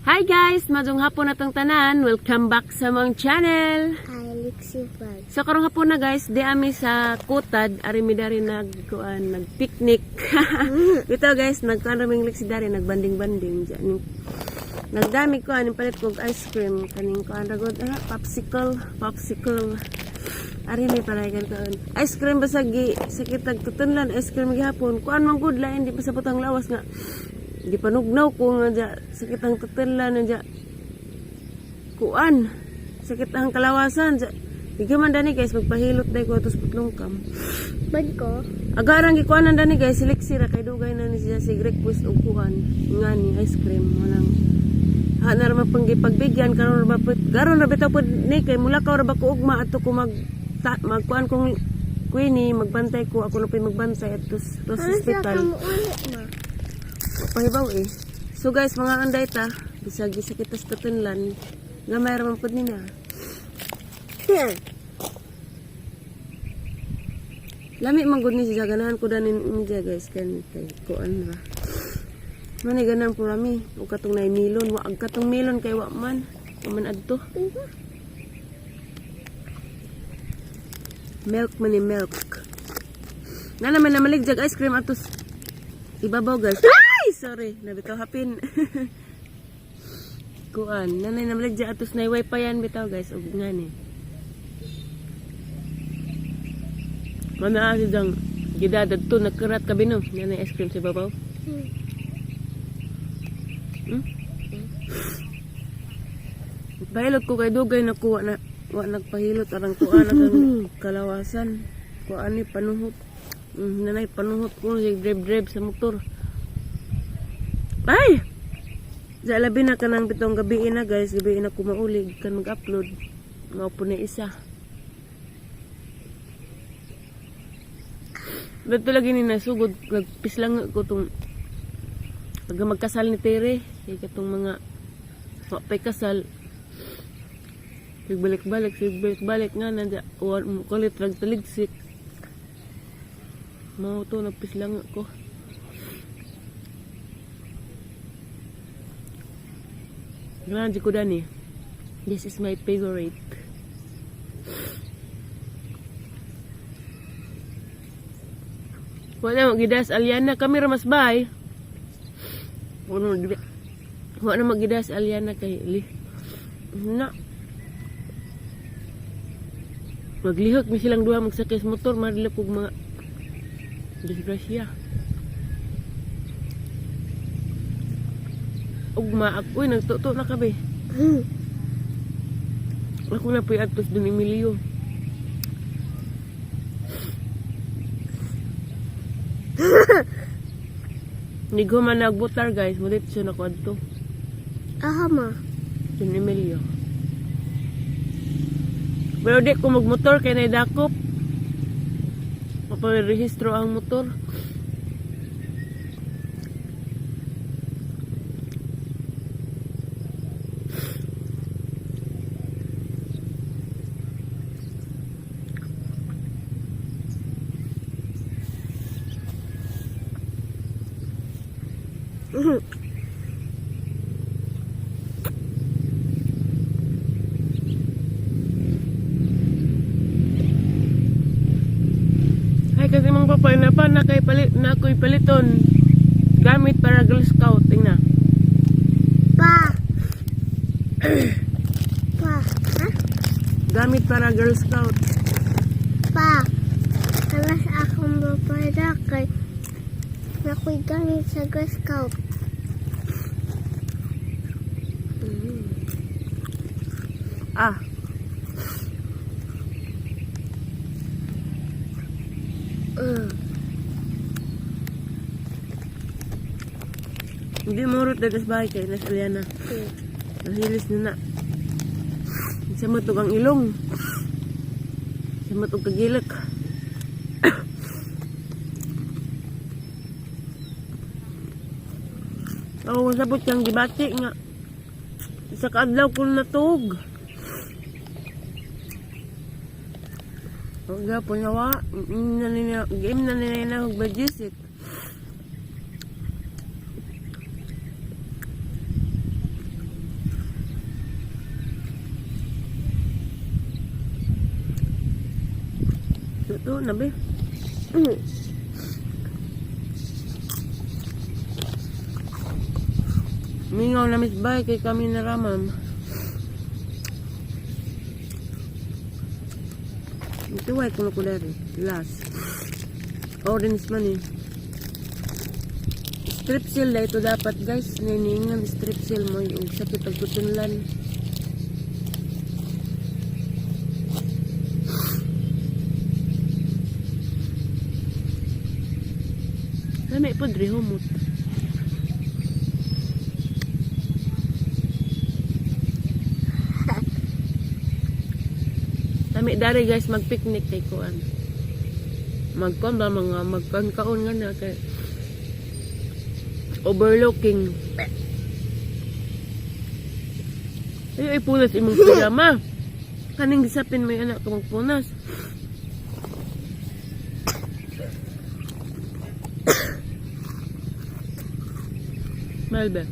Hi guys! Maayong hapon atong tanan. Welcome back sa among channel. Alexi Vlog. So karong hapon na guys, di ami sa Kutad, ari mi dari nagkuan, nagpicnic. Bitaw guys, nagkuan raming liksi dari, nagbanding-banding diyan. Nagdami ko aning palit kog ice cream kaning kuan ra gud, ah, popsicle, popsicle. Ari mi panagan kaon. Ice cream basag gi sakit tag tutunlan ice cream gihapon. Kuan man gud lain di pa sa putang lawas nga. Di panugnaw ko nga dya, sakit ang tutunlan nga dya. Kuan sakit ang kalawasan dya. Di ka man dani guys, magpahilot day ko atos putlong kam. Bad ko. Agarang gikuanan dani guys, siliksi ra kay dugay na ni siya sig request og kuan ngani ice cream manang ha na ra man pagbigyan karon ra ba karon ra bitaw pud ni kay mulakaw ra ba ko ugma ato ko mag ta, magkuan kong Queenie magbantay ko ako na pa'y magbantay ato sa Ano sa hospital. kamuulit ma? Pahibaw eh. So guys, mga anday ta, bisag gisakit tas katunlan, gamay ra man pud ni na. Lami man gud ni siya ganahan ko danin ni siya guys kan kay kuan ra. Mani ganahan po rami ug katong nay milon, wa ag katong milon kay wa man. Wa man adto. Milk man ni milk. Na naman na malig jag ice cream atos ibabaw guys. Ay, sorry, nabitaw hapin. Kuan, nanay namalig jag atos nay wifi yan bitaw guys ug ngani. Mana asi dang gidadad to nagkarat ka bino. Nanay ice cream sa ibabaw. Hmm? Pahilot ko kay dugay na kuha na wa nagpahilot arang kuha na kang kalawasan. Kuha ni panuhot. Nanay panuhot ko sig drive drive sa motor. Ay! Sa labi na kanang pitong gabi na guys, gabi na kumaulig kan mag-upload. Mao po na isa. Ba't lagi ni nasugod, nagpislang ko tong pag magkasal ni Tere, kay katong mga wa pa'y kasal. Sigbalik-balik, sigbalik-balik nga nandya, wa mo kulit rag taligsik. Mao to nagpislang ko. Ganahan ko dani. This is my favorite. Wala mo gidas Aliana kami ra mas bay. Wala mo wala magidas Aliana kay li. Na. Maglihok mi silang duha magsakay sa motor madlok og mga disgrasya. Ugma ako uy nagtuto na kabe. Ako na po'y adtos dun Emilio. Nigo man nagbutar guys, mo dito siya nako adto. Aha ma. Dun Emilio. Pero di ko magmotor kay nay dakop. Maparehistro ang motor. Ay kasi mga papay na pa na kay palit na ako'y paliton gamit para Girl Scout tingna. Pa. Pa. Ha? Gamit para Girl Scout. Pa. Alas akong bapada kay nakoy gamit sa Girl Scout. Ah. Hindi mo rot sa bahay kay Nas Aliana. Nahilis na na. Sa matug ang ilong. Sa matug kagilak. Ako sabot kang gibati nga. Sa kaadlaw ko natug. Huwag po nawa. Game na nila na huwag ba To, nabi. Mingaw na miss bay kay kami naramam. Ito white kuno ko dari. Last. Orange man eh. Strip seal na ito dapat, guys. Niningan strip seal mo yung sakit pagtutunlan. Lami po diri humot. Lami dari, guys, magpicnic kay kuan. Magkuan ba mga magkuan kaon nga na kay overlooking. Ay, ay punas imong pijama. Kaning gisapin mo yung anak ko magpunas. Mahal ba?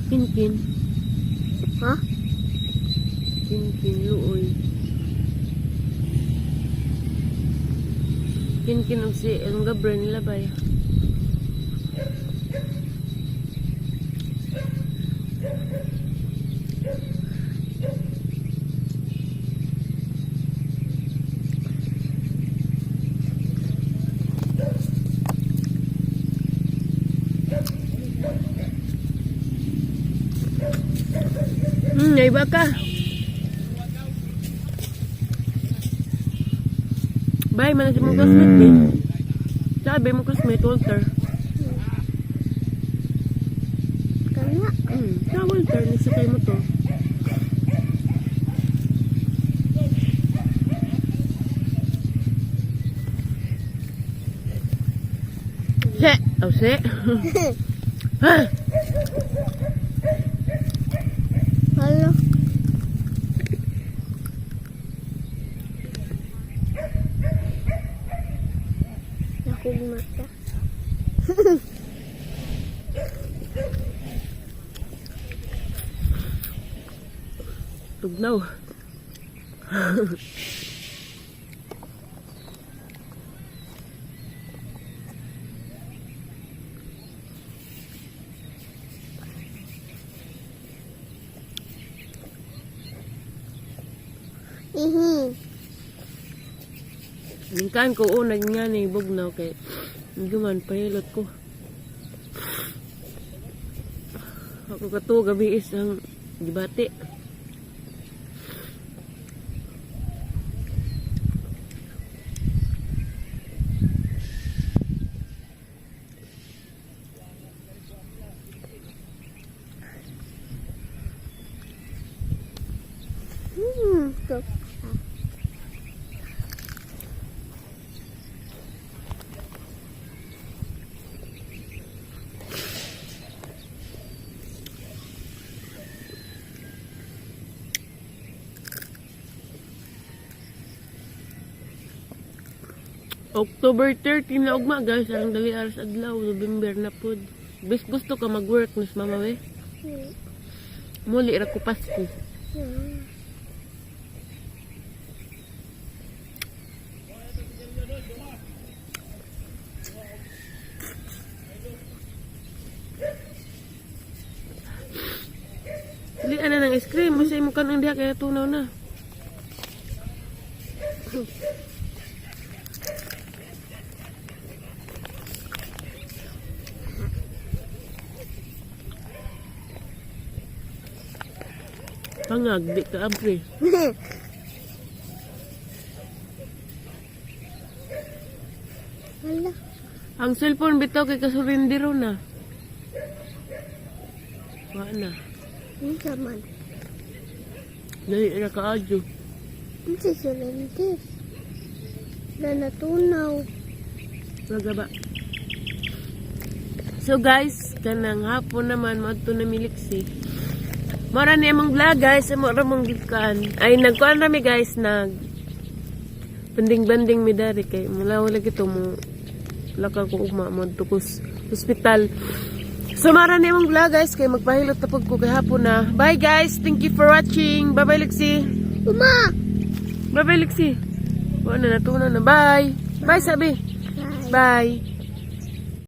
Kinkin. Ha? Kinkin, luoy. Kinkin og si ang Gabriel nila bay. Iba ka. Bay, man si mong classmate eh. Sabi mong classmate, Walter. Kana. Sa Walter, nagsakay mo to. Se! Oh, se! Ha! Halo. Nakugma ka. Tugnaw. Ihi. Ningkan ko una nga ni bugnaw kay guman pahilot ko. Ako kato gabi is ang gibati. Go. October 13 na ugma, guys, ang dali aras adlaw, November na pod. Bis gusto ka mag-work nis mama we. Muli ra ko Pasko. Dili ana ng ice cream, masay mo kanang diha kaya tunaw na. Pangag, di ka abri. Hala. Ang cellphone bitaw kay kasurindiro na. Wa na. Unsa man? Dali ra kaadyo. Unsa surrender? Na natunaw. Raga ba? So guys, kanang hapon naman moadto na miliksi. Mora ni among vlog, guys, amo ra mong gikan. Ay nagkuan ra mi, guys, nag Banding-banding mi dari kay mula wala gito mo lakaw ko ugma mo tukos hospital. So mara na imong vlog, guys, kay magpahilot na pud ko kay hapon na. Bye, guys. Thank you for watching. Bye bye, Lexi. Uma! Bye bye, Lexi. Wala na, natunan na. Bye. Bye, sabi. Bye. Bye.